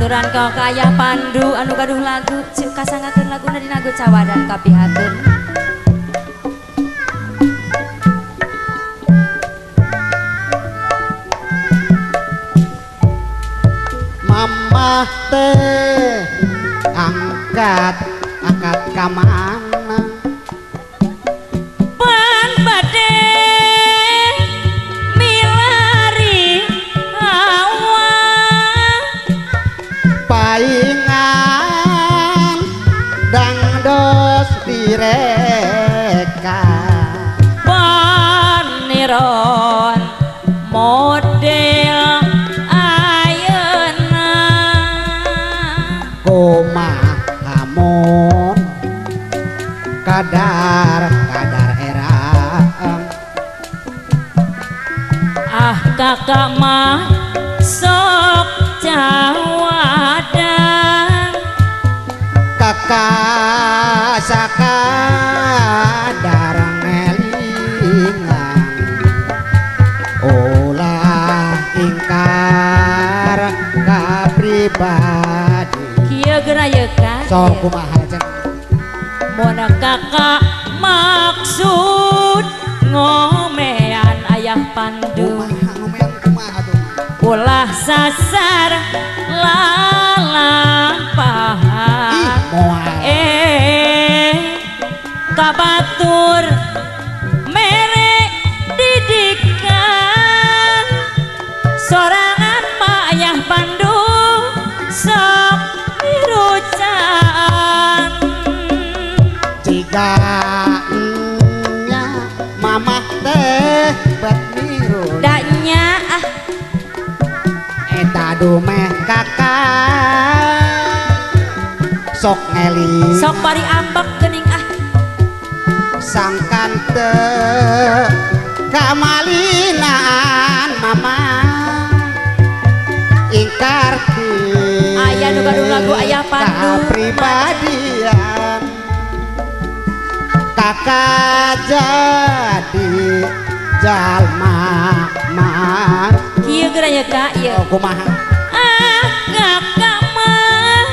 Diaturan kau ka Ayah Pandu anu gaduh lagu cuk kasangakeun laguna dina lagu Cawadan kapihatun. Mamah teh angkat angkat ka mana pan bade milari hawa paingan dangdos direka paniron model ayeuna kumaha mun kadar kadar erang ah kakak mah sok cawadan kakak sakadar ngelingan ulah ingkar kapribadi kieu geura ye ka sok kumaha cenah mun kakak maksud ngomean Ayah Pandu kumaha ngomean kumaha tuh ulah sasar lalampahan kabatur mere didikan sorangan mah Ayah Pandu sok mirucan jiga nya mamah teh bet miru daknya ah eta dumeh kakak sok ngeling sok bari ambek geuning ah sangkan teu kamalinaan mama ingkar ti aya nu gaduh lagu Ayah Pandu kapribadian kakak jadi jalma mah kieu geura ye ka ieu oh, kumaha ah kakak mah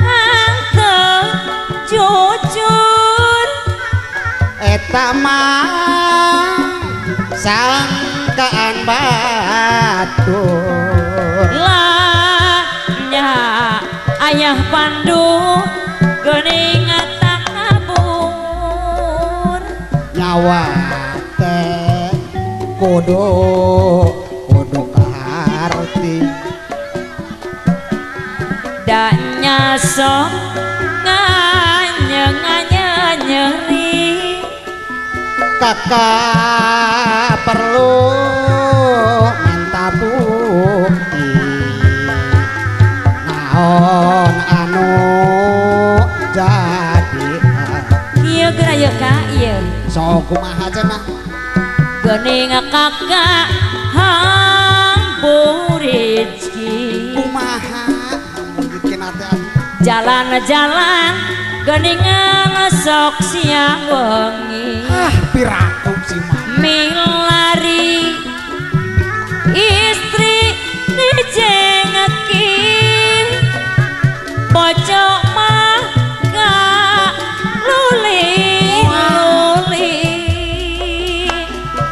hanteu jujur eta mah sangkaan batur lah nya Ayah Pandu geuning takabur nyawa teh kudu kudu kaharti daknya sok nganye nyeri kakak perlu minta bukti naon anu jadi kieu geura ye ka ieu sok kumaha cenah geuning kakak hampurizki kumaha hampurizki teh jalan-jalan geuningan sok siang wengi ah piraku si mah milari istri dijengeki pojok mah ka luli luli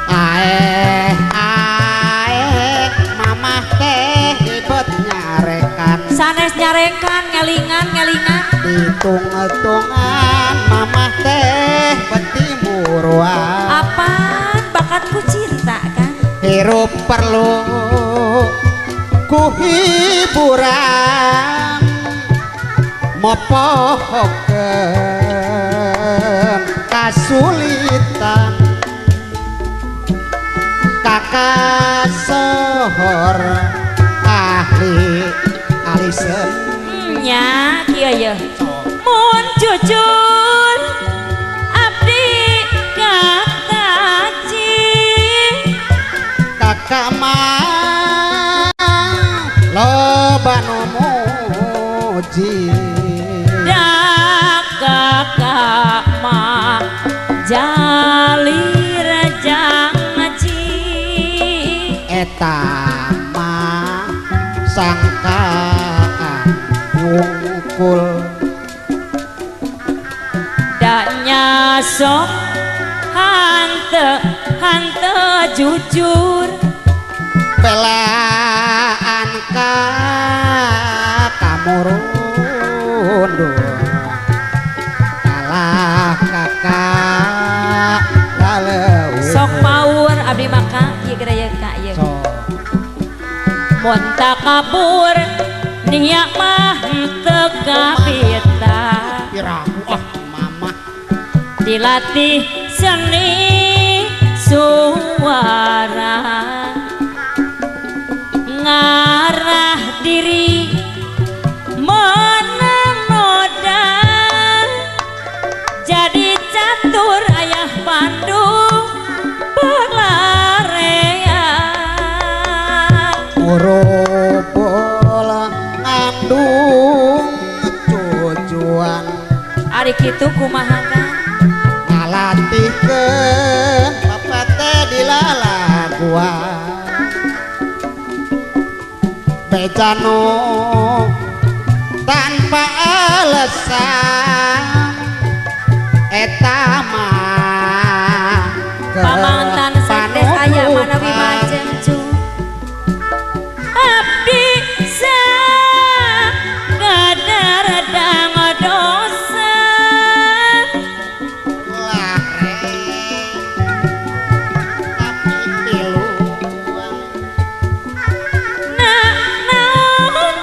aeh aeh mamah teh ribet nyarekan sanes nyarekan ngelingan ngelingan hitung-hitungan mamah teh beti muruan apaan bakatku cinta kan hirup perlu ku hiburan mopohokeun kasulitan kakak sohor ahli ahli seni nya kieu ye mun jujur abdi kataji kakak mah loba nu muji da kakak mah jalir janji eta mah sangkaan Sok hante hante jujur belaan ka kamurundur kalah kakak laleuweung. Sok paur abdi maka ieu geura ieu ka ieu. Sok Mun takabur nia mah teu kapita. Piraku ah mama dilatih seni suara ngarah diri menanoda jadi catur ayah Pandu pelarean Urubul ngandung tujuan ari kitu kumaha Kang ngalatihkeun bapak teh dilalaguan bejano tanpa alasan eta mah pamantan sekdes aya manawi majeng cu abdi sakadar dang dosa lare tapi piluan na naon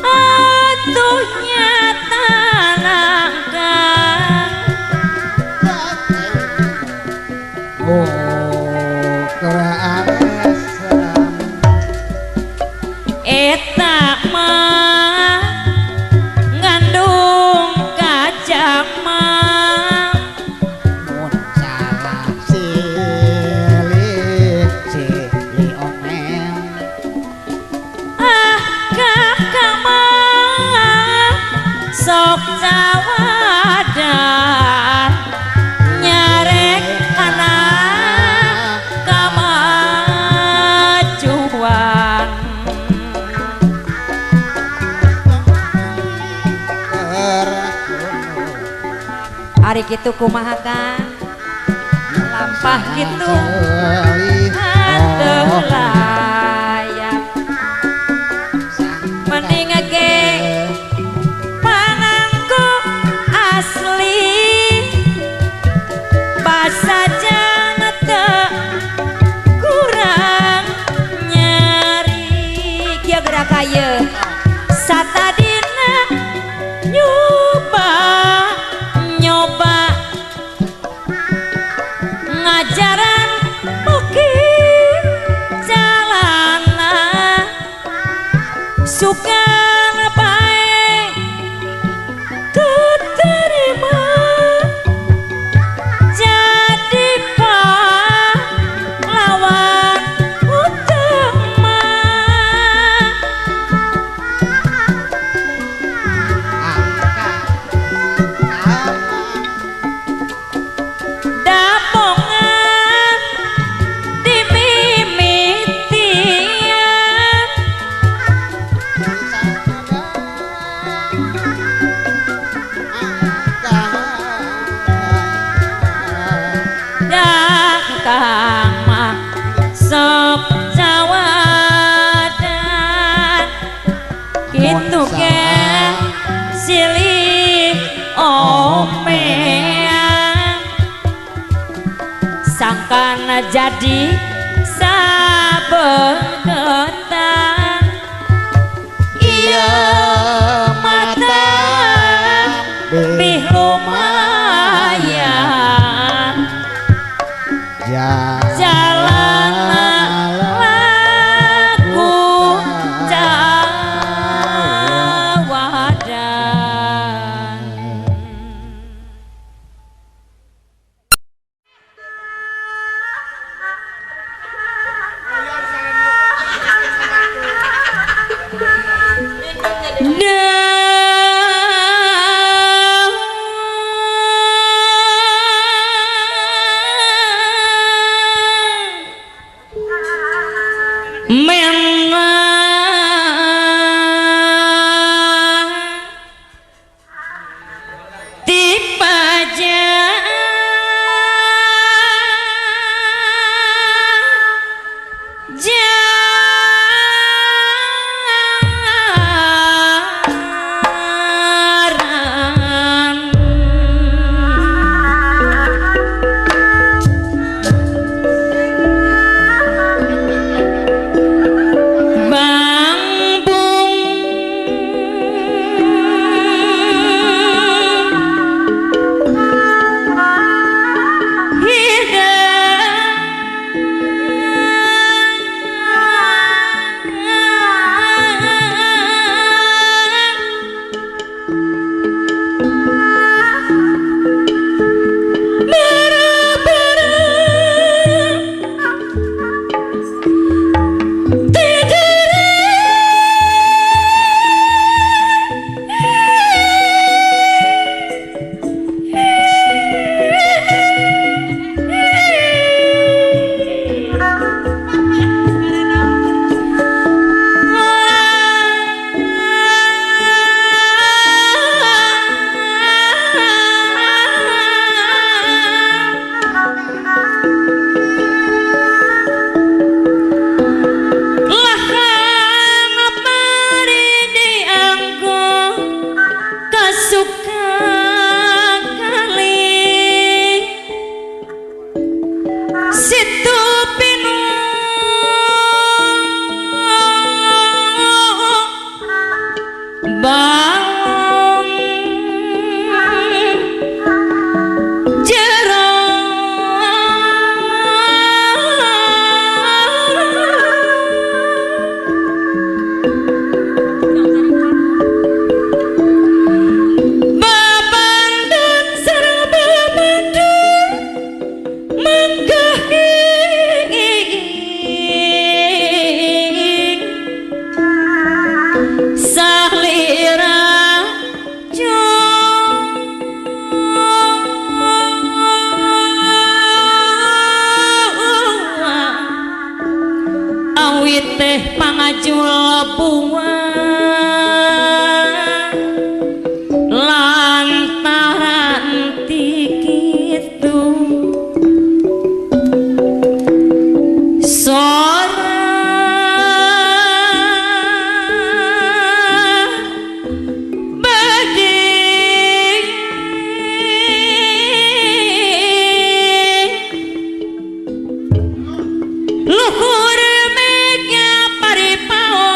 atuh nyata langkang oh kerasam eta mah ngandung kacamang mun salah silih silih omel ah kakak mah sok cawadan nyarek kana kamajuan ari kitu kumaha Kang lampah kitu hanteu layak mending ge pangangku asli basa jangan teu kurang nyari kieu gerak ieu satadina nyoba nyoba ngajaran muki jalana sukan bae keterima jadi pahlawan utama dapongan dimimitian datang mah sok cawadan kitu ge silih omean sangkana jadi sabegetan ieu mata bih lumayan jalan laku cawadan. buah lantaran tikitu sora bedi luhur mega paripao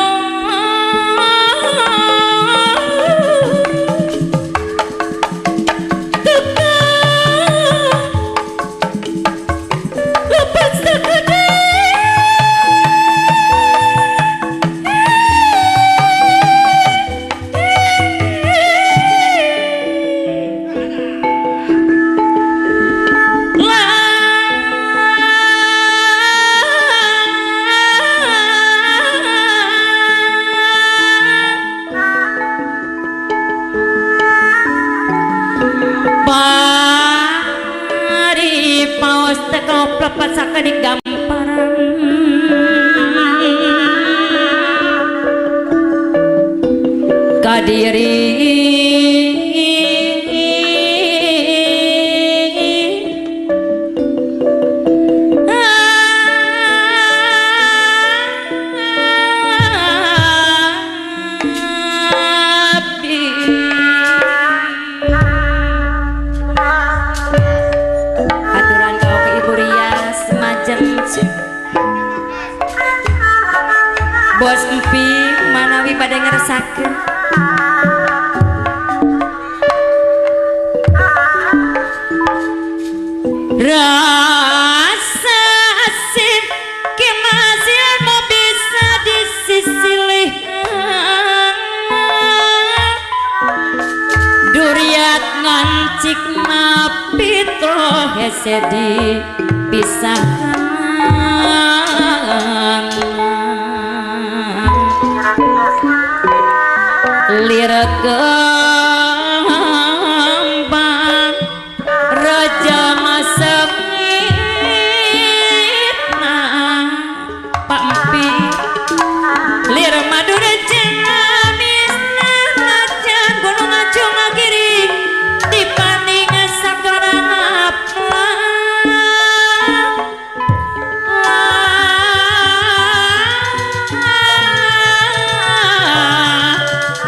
teka lepas sakede Pari paos teka lepas sakedik gamparan kadiri abdi. Aturan kau ke Ibu Rias Majeng Bos Empi manawi pada ngeresakeun rasa asin kemasin mau bisa disisilihan duriat ngancik mapitro hese dipisahkan lir kembang raja masengitna Pak Empi lir madura jamisna macan gunung acung kiri dipanding sakarana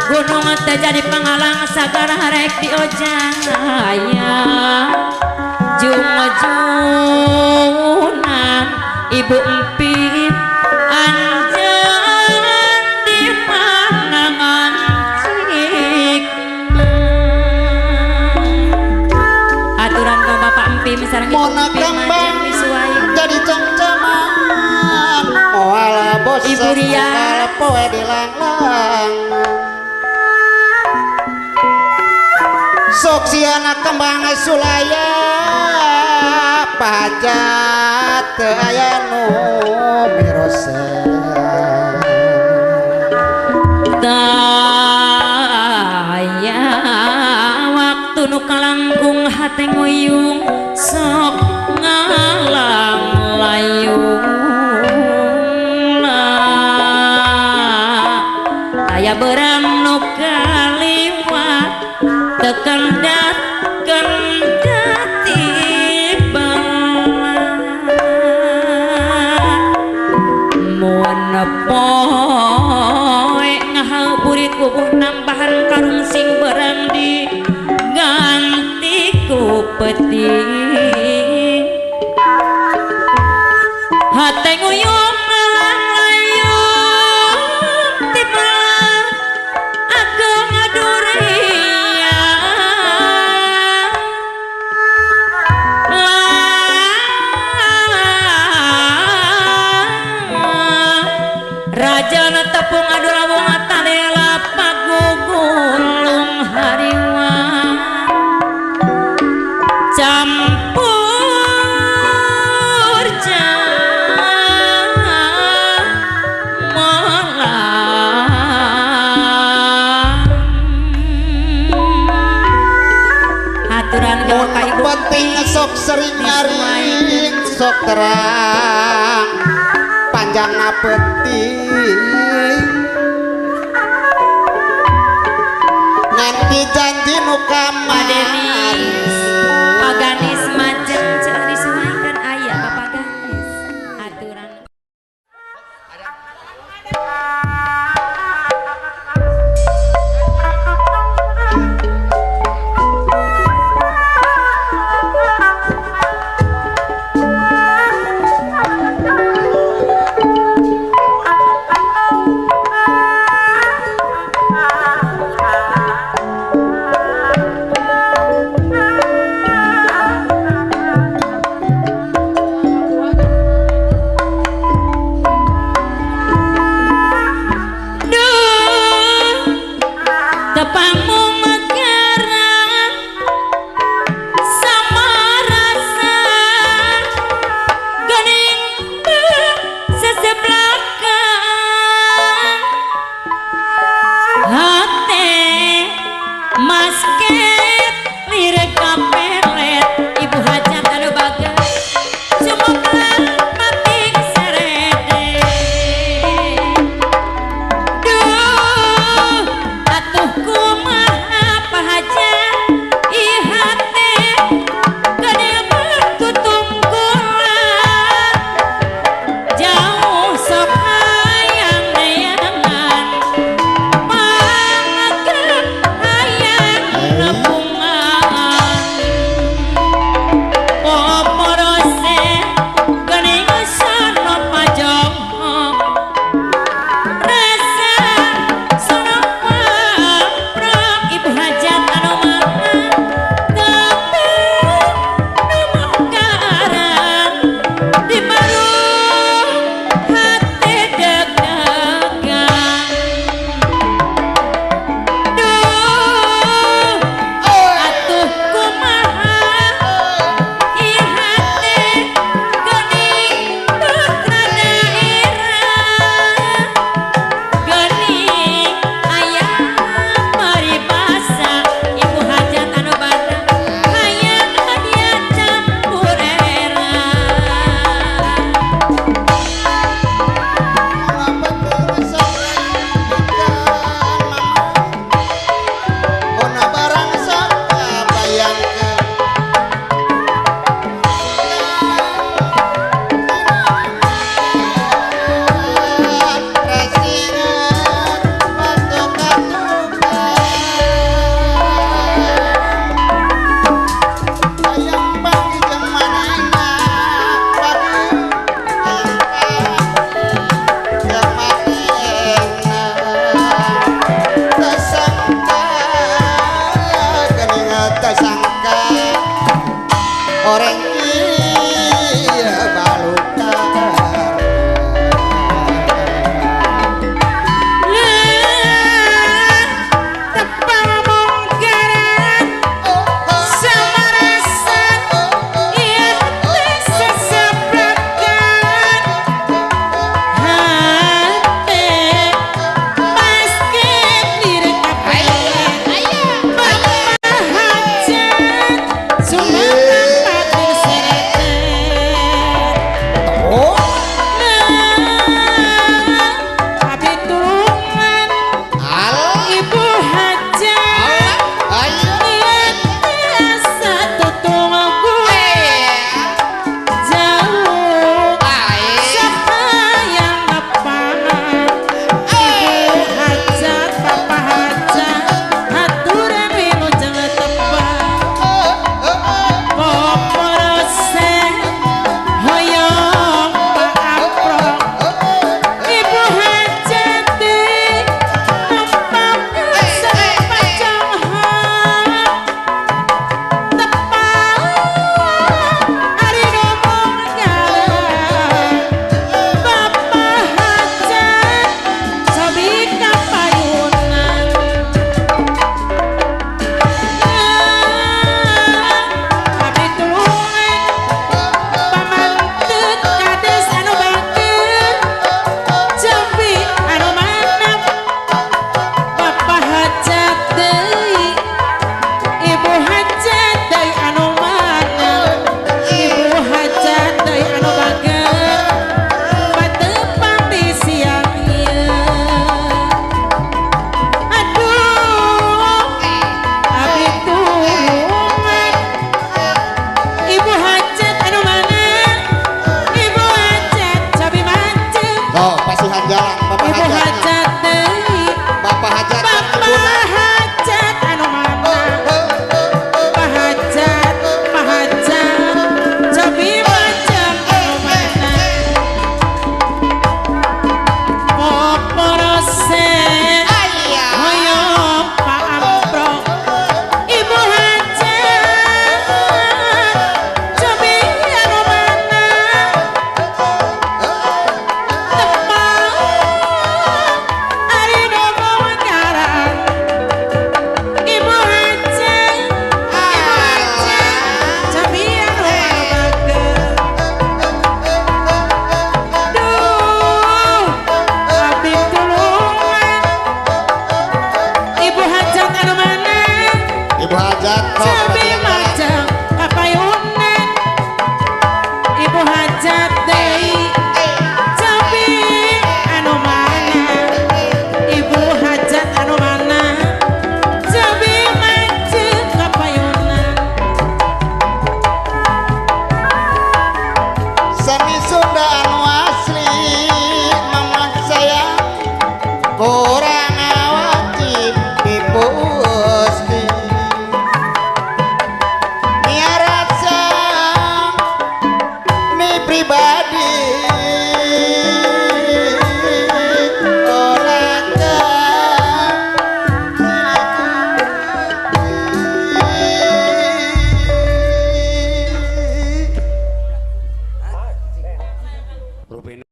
gunung teh jadi penghalang sagara rek diojaya jung-junan Ibu Empit anjeun di mana ngancik aturan ka Bapak Empim sareng Ibu Mona Empim kembang majeng misuai jadi cengceman moal bosen Ibu Ria. unggal poe dilanglang sok siana kembang sulaya pajat teu aya nu mirosean Daya waktu nu kalangkung hate nguyung sok ngalang layung aya berang nu kaliwat tekendat kendati bala mun poe ngahaburit bubuh nambahan karung sing berang di ganti ku peti hate nguyung ngalang layung tiba ageng aduria raja tepung adulawung talela pagugulung hariwa campur aturan gaul ka Ibu penting sok sering nyaring sok terang panjangna penting. Netepi janji nu Pak kamari. Deni.